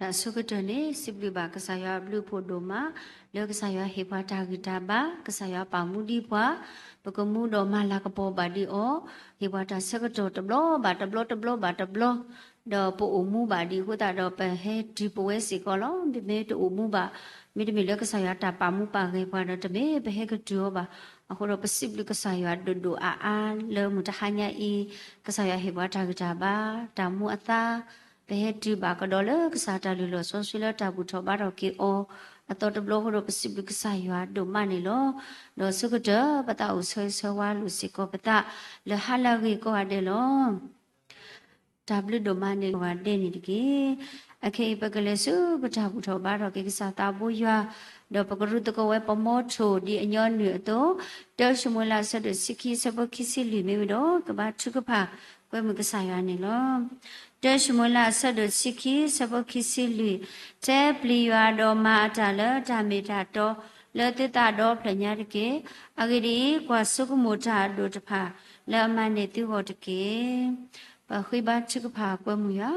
တၢ်ဆၢကတီၢ်န့ၣ် စံးဘျုးဘၣ်ကစၢ်ယွၤအဘျုးအဖှိၣ်ဒိၣ်မး, လၢကစၢ်ယွၤဟ့ၣ်ပှၤတၢ်ဂံၢ်တၢ်ဘါ, ကစၢ်ယွၤပာ်မူဒံးပှၤ, ပကမူဒီးမၤလၤကပီၤဘၣ်ဒံးအီၤ, ဟ့ၣ်ပှၤတၢ်ဆၢကတီၢ်တဘျီဘၣ်တဘျီ တဘျီဘၣ်တဘျီ, ဒီးပအိၣ်မူဘၣ်ဒံးအဃိသတးဒီး ပဟဲတုၤပဝဲစ့ၢ်ကီးလီၤ. မ့မ့ၢ်တအိၣ်မူဘၣ်, မ့တမ့ၢ်လၢကစၢ်ယွၤတၢ်ပာ်မူပာ်ဂဲၤပှၤဒီး တမ့ၢ်ပဟဲကတုၤအီၤဘၣ်. အဃိဒီးပစံးဘျုးကစၢ်ယွၤဒိၣ်ဒိၣ်အါအါလၢမုၢ်တဟါညါအံၤ, ကစၢ်ယွၤဟ့ၣ်ပှၤတၢ်ဂံၢ်တၢ်ဘါ, တၢ်မူအသါ, ပဟဲတုၤဘၣ်ကဒီးလၢကစၢ်တၢ်လုၢ်လီၢ်စီဆှံလၢတၢ်ဘူၣ်ထီၣ်ဘါထီၣ်က့ၤအီၤအသီတဘျီအဃိဒီး ပစံးဘျုးကစၢ်ယွၤဒိၣ်မးန့ၣ်လီၤ. ဒီးဆၢကတီၢ်ပသးအိၣ်ဆၢဂ့ၤဆၢဝါလိာ်စ့ၢ်ကီးပသး လၢဟါလၢအဂ့ၤကိးဂၤဒဲးလီၤ. တၢ်ဘျုးဒိၣ်မးန့ၣ် ကိးဂၤဒဲးန့ၣ်တက့ၢ်. အခဲအံၤပကလဲၤဆူပတၢ်ဘူၣ်ထီၣ်ဘါထီၣ်က့ၤကစၢ်သးဘိယွၤ, ဒီးပကရူၢ်သကိးဝဲပမီထိၣ်ဒ်အညီနုၢ်အသိး, တၢၡမူၤအ့လးအဆၢဒိၣ်တဆံခံ အဆၢဖိခံဆံလွံၢ်မ့ၢ်ဝံၤဒီး ကဘါထုကဖၣ်ကွဲမုာ်ကစၢ်ယွၤန့ၣ်လီၤ. တၢၡမူၤအ့လးအဆၢဒိၣ်တဆံခံ အဆၢဖိခံဆံလွံၢ်, ထဲပျံၤယွၤဒီးမၤအတၢ်လၢတၢ်မ့ၢ်တၢ်တီလၢသုသးဒီဖျၢၣ်ညါတက့ၢ်. အဂ့ၢ်ဒ်အံၤ, ကွၢ်ဆိကမိၣ်တၢ်အဒိၣ်တဖၣ်လၢအမၤန့ၢ်သုဂီၢ်တက့ၢ်. ပဃ့ဘါထုကဖၣ်ကွဲမုာ်ယွၤ,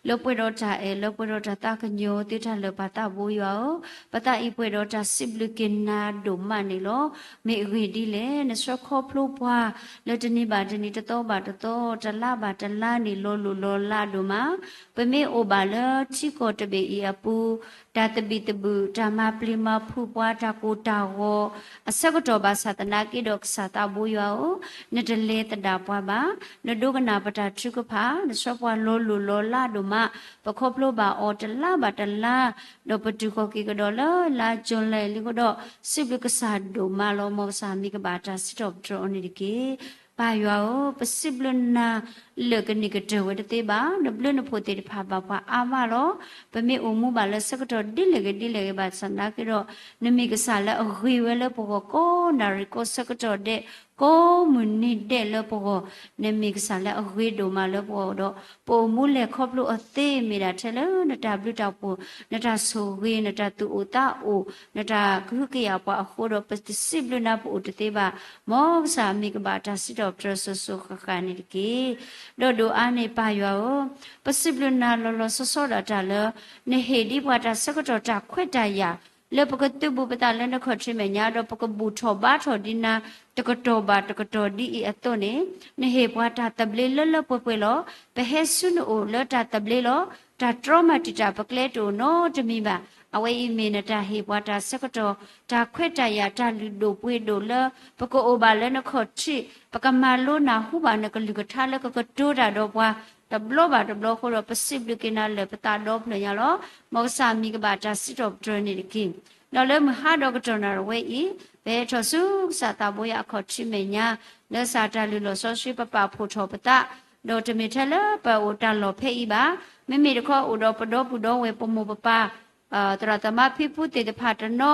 လၢပှဲၤဒီးတၢ်အဲၣ် လၢပှဲၤဒီးတၢ်သးကညီၤ သုတၢ်လၢာ်ပၢ်သးဘိယွၤဧၢ, ပသးအံၤပှဲၤဒီးတၢ်စံးဘျုးက့ၤနၤဒိၣ်မးန့ၣ်လီၤ. မ့ၢ်အဂ့ၢ်ဒ်လဲၣ်, နဆှၢခီဖျိပှၤ လၢတနံၤဘၣ်တနံၤ တသီဘၣ်တသီ တလါဘၣ်တလါန့ၣ် လီၤလိၢ်လီၤလးဒိၣ်မး, ပမ့ၢ်အိၣ်ဘၣ်လၢထံကီၢ်တဘ့ၣ်အံၤအပူၤ တၢ်သဘံၣ်သဘုၣ် တၢ်မၤပျံၤမၤဖုးပှၤ တၢ်ကိၢ်တၢ်ဂီၤ အဆၢကတီၢ်ဘၣ်ဆၣ်သနာ်က့ဒီး ကစၢ်သးဘိယွၤဧၢ, နတလဲၤသဒၣ်ပှၤဘၣ်. နဒိကနၣ်ပတၢ်ထုကဖၣ်, နဆှၢပှၤလီၤလိၢ်လီၤလးဒိၣ်မး, ပခီဖျိဘၣ်အီၤတလါဘၣ်တလါ, ဒီးပတုာ်ဃီၤက့ၤကဒီးလၢလါကၠူလဲလံအဃိဒီး စံးဘျုးကစၢ်ဒိၣ်မးလီၤ. မ်ကစၢ်မံၤကဘၣ်တၢ်စံးထီၣ်ပတြၢၤအီၤန့ၣ်တက့ၢ်. ပၢ်ယွၤဧၢ, ပစံးဘျုးနၤလၢာ်ကန့ၢ်ကတၢၢ်ဝဲတသ့ဘၣ်. နဘျုးနဖှိၣ်သ့ၣ်တဖၣ်ဘၣ်ပှၤအါမးလီၤ. ပမ့ၢ်အိၣ်မူဘၣ်လၢဆၢကတီၢ်ဒ်လဲၣ်ဂ့ၤဒ်လဲၣ်ဂ့ၤဘၣ်ဆၣ်သနာ်က့ဒီး နမ့ၢ်ကစၢ်လၢအဂ့ၤဝဲလၢပဂီၢ်ကိးနၣ်ရံၣ်ကိးဆၢကတီၢ်ဒဲး ကိးမုၢ်နံၤဒဲးလၢပဂီၢ်, နမ့ၢ်ကစၢ်လၢအဂ့ၤဒိၣ်မးလၢပဂီၢ်ဒီး ပအိၣ်မူလဲၤခီဖျိအီၤသ့ မ့ၢ်ဒၣ်ထဲလၢနတၢ်ဘျုးတၢ်ဖှိၣ်, နတၢ်ဆိၣ်ဂ့ၤ, နတၢ်သူၣ်အိၣ်သးအိၣ်, နတၢ်ကဟုကယာ်ပှၤအဃိဒီး ပစံးဘျုးနၤပအိၣ်တသ့ဘၣ်. မ်ကစၢ်မံၤကဘၣ်တၢ်စံးထီၣ်ပတြၢၤစိၤစိၤဃၣ်ဃၣ်န့ၣ်တက့ၢ်. ဒီးဒိၣ်အါန့ၢ်ပၢ်ယွၤဧၢ, ပစံးဘျုးနၤလီၤလီၤဆီဆီဒၣ်တၢ်လၢ နဟ့ၣ်ဒံးပှၤတၢ်ဆၢကတီၢ်တၢ်ခွဲးတၢ်ယာ် လၢပကသုးဘူးပသးလၢနခီၣ်ထံးမဲာ်ညါ ဒီးပကဘူၣ်ထီၣ်ဘါထီၣ်ဒံးနၤ တကတီၢ်ဘၣ်တကတီၢ်ဒ်အံၤအသိးန့ၣ်, နဟ့ၣ်ပှၤတၢ်သဘျ့လၢလၢပှဲၤပှဲၤလီၤ. ပဟဲဆူနအိၣ်လၢတၢ်သဘျ့လီၤ. တၢ်တြီမၤတံာ်တာ်ပကျဲတအိၣ်နီတမံၤဘၣ်. အဝဲအံၤမ့ၢ်နတၢ်ဟ့ၣ်ပှၤတၢ်ဆၢကတီၢ် တၢ်ခွဲးတၢ်ယာ် တၢ်လုၢ်ဒိၣ်ပှ့ၤဒိၣ်လၢ ပကအိၣ်ဘၣ်လၢနခီၣ်ထံး, ပကမၤလိနၢ်ဟူဘၣ်နကလုၢ်ကထါလၢကကတိၤတၢ်ဒီးပှၤ တဘျီဘၣ်တဘျီအဃိဒီး ပစံးဘျုးက့ၤနၤလၢာ်ပသးဒီဖျၢၣ်ညါလီၤ. မ်ကစၢ်မံၤကဘၣ်တၢ်စံးထီၣ်ပတြၢၤန့ၣ်တက့ၢ်. ဒီးလၢမုၢ်ဟါဒီးကတီၢ်နၣ်ရံၣ်ဝဲအံၤ, ပဟဲထီၣ်ဆူကစၢ်သးဘိယွၤအခီၣ်ထံးမဲာ်ညါ, လၢကစၢ်တၢ်လုၢ်လီၢ်စီဆှံ ပပာ်ဖှိၣ်ထီၣ်ပသး, ဒီးတမ့ၢ်ထဲလၢပအိၣ်တၢ်လီၢ်ဖဲအံၤဘၣ်. မ့မ့ၢ်တခီအိၣ်ဒီးပဒီပုၢ်ဒီဝဲၢ် ပမိၢ်ပပၢ် သရၣ်သမါဖံဖုသ့ၣ်တဖၣ်တနီၤ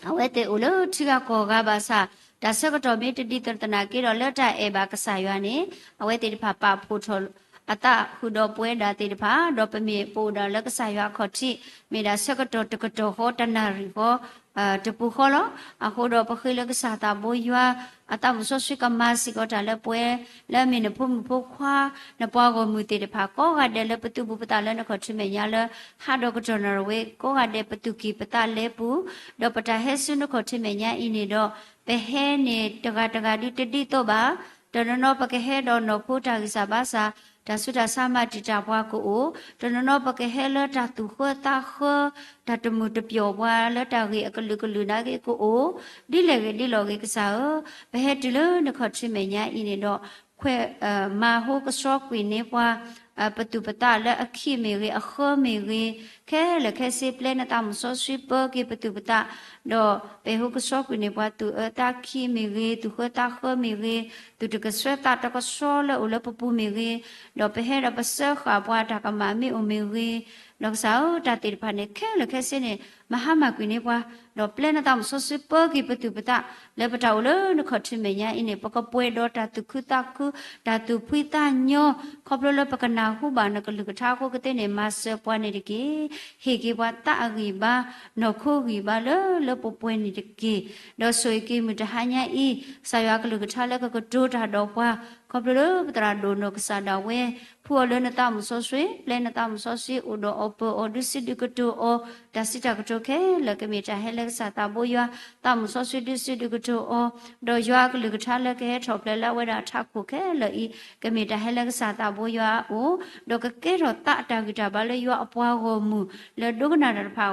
အဝဲသ့ၣ်အိၣ်လၢထံဂၤကီၢ်ဂၤဘၣ်ဆၣ်, တၢ်ဆၢကတီၢ်မ့ၢ်တဒ်သိးသနာ်က့ဒီး လၢတၢ်အဲၣ်ဘၣ်ကစၢ်ယွၤန့ၣ်, အဝဲသ့ၣ်တဖၣ်ပာ်ဖှိၣ်ထီၣ်အသးဃုာ်ဒီးပဝဲဒၣ်သ့ၣ်တဖၣ်, ဒီးပမ့ၢ်ပအိၣ်ဒၣ်လၢကစၢ်ယွၤအခီၣ်ထံး, မ့ၢ်ဒၣ်ဆၢကတီၢ်တကတီၢ်ဃီ တနၣ်ရံၣ်ဃီ တပူၤဃီလီၤ. အဃိဒီးပဃ့လၢကစၢ်သးဘိယွၤ အသးမုၢ်စီဆှံကမၤစ့ၢ်ကီးတၢ်လၢပဝဲ, လၢအမ့ၢ်နဖိမုၣ်ဖိခွါ, နပှၤဂီၢ်မုၢ်သ့ၣ်တဖၣ်ကိးဂၤဒဲးလၢပသုးဘူးပသးလၢနခီၣ်ထံးမဲာ်ညါလၢ ဟါဒီးကတီၢ်နၣ်ရံၣ်ဝဲ ကိးဂၤဒဲးပသူၣ်ကံၢ်ပသးလဲပူၤ, ဒီးပတၢ်ဟဲဆူနခီၣ်ထံးမဲာ်ညါအံၤန့ၣ်ဒီး, ပဟဲန့ၣ်တဂၤတဂၤဒ်တဒ်သိးဘၣ်. တနီၤနီၤပကဟဲဒီးနီၢ်ခိတၢ်ဂံၢ်စၢ်ဘါစၢ်, တၢ်ဆူးတၢ်ဆါမၤတံာ်တာ်ပှၤကအိၣ်, တနီၤနီၤပကဟဲလၢတၢ်သူၣ်ဃၢသးဃၢ, တၢ်တမုာ်တပျီၢ်ပှၤလၢတၢ်ဂ့ၢ်အကလုာ်ကလုာ်နာ်က့ကအိၣ်, ဒ်လဲၣ်ဂ့ၤဒ်လဲၣ်ဂ့ၤကစၢ်ဧၢ, ပဟဲတုၤလၢနခီၣ်ထံးမဲာ်ညါအံၤန့ၣ်ဒီး ခွဲး, မၤဟူကဆှီကွံာ်န့ၢ်ပှၤ, ပသူၣ်ပသးလၢအခံးမ့ၢ်ဂ့ၤ, အဃၢမ့ၢ်ဂ့ၤ, ခဲလၢာ်ခဲဆ့ ပျဲနသးမုၢ်စီဆှံပၢက့ၤပသူၣ်ပသး, ဒီးပဟူကဆှီကွံာ်န့ၢ်ပှၤသူၣ်အၢသးခံးမ့ၢ်ဂ့ၤ, သူၣ်ဃၢသးဃၢမ့ၢ်ဂ့ၤ, သူၣ်တကဆှဲသးတကဆှီလၢအိၣ်လၢပပူၤမ့ၢ်ဂ့ၤ, ဒီးပဟဲဒီးပစၢဃာ်ပှၤတၢ်ကမၣ်မ့ၢ်အိၣ်မ့ၢ်ဂ့ၤ, ဒီးကစၢ်ဧၢ, တၢ်သ့ၣ်တဖၣ်န့ၣ် ခဲလၢာ်ခဲဆ့န့ၣ် မၤဟါမၢ်ကွံာ်န့ၢ်ပှၤ, ဒီးပျဲနသးမုၢ်စီဆှံပၢက့ၤပသူၣ်ပသး, လၢပတၢ်အိၣ်လၢနခီၣ်ထံးမဲာ်ညါအံၤန့ၣ် ပကပှဲၤဒီးတၢ်သူၣ်ခုသးခု, တၢ်သူၣ်ဖှံသးညီ, ခီဖျိလၢပကနၢ်ဟူဘၣ်နကလုၢ်ကထါအဃိကသ့န့ၣ် မၤစၢၤပှၤန့ၣ်တက့ၢ်. ဟ့ၣ်က့ၤပှၤသးအဂံၢ်ဘါ, နီၢ်ခိဂံၢ်ဘါလၢလၢပှဲၤပှဲၤန့ၣ်တက့ၢ်. ဒီးဆိၣ်ဂ့ၤက့ၤမုၢ်တဟါညါအံၤ, ကစၢ်ယွၤကလုၢ်ကထါလၢကကတိၤတၢ်ဒီးပှၤ, ခီဖျိလၢပသရၣ်ဒိၣ်နီၢ်ကစၢ်ဒၣ်ဝဲ ဖှူအီၤလၢနသးမုၢ်စီဆှံ, ပျဲနသးမုၢ်စီဆှံ အိၣ်ဒီးအီၤပၢအီၤ ဒုးစံးဒုးကတိၤအီၤ, တၢ်စံးတၢ်ကတိၤခဲလၢာ်ကမ့ၢ်တၢ်ဟဲလၢကစၢ်သးဘိယွၤ, သးမုၢ်စီဆှံဒုးစံးဒုးကတိၤအီၤ, ဒီးယွၤအကလုၢ်ကထါလၢကဟဲထီၣ်ဖျဲးလၢအဝဲဒၣ်အထးခိၣ်ခဲလၢာ်အံၤ ကမ့ၢ်တၢ်ဟဲလၢကစၢ်သးဘိယွၤအအိၣ်, ဒီးကကဲထီၣ်သးအတၢ်ဂံၢ်တၢ်ဘါလၢယွၤအပှၤဂီၢ်မုၢ် လၢဒိကနၣ်တၢ်တဖၣ်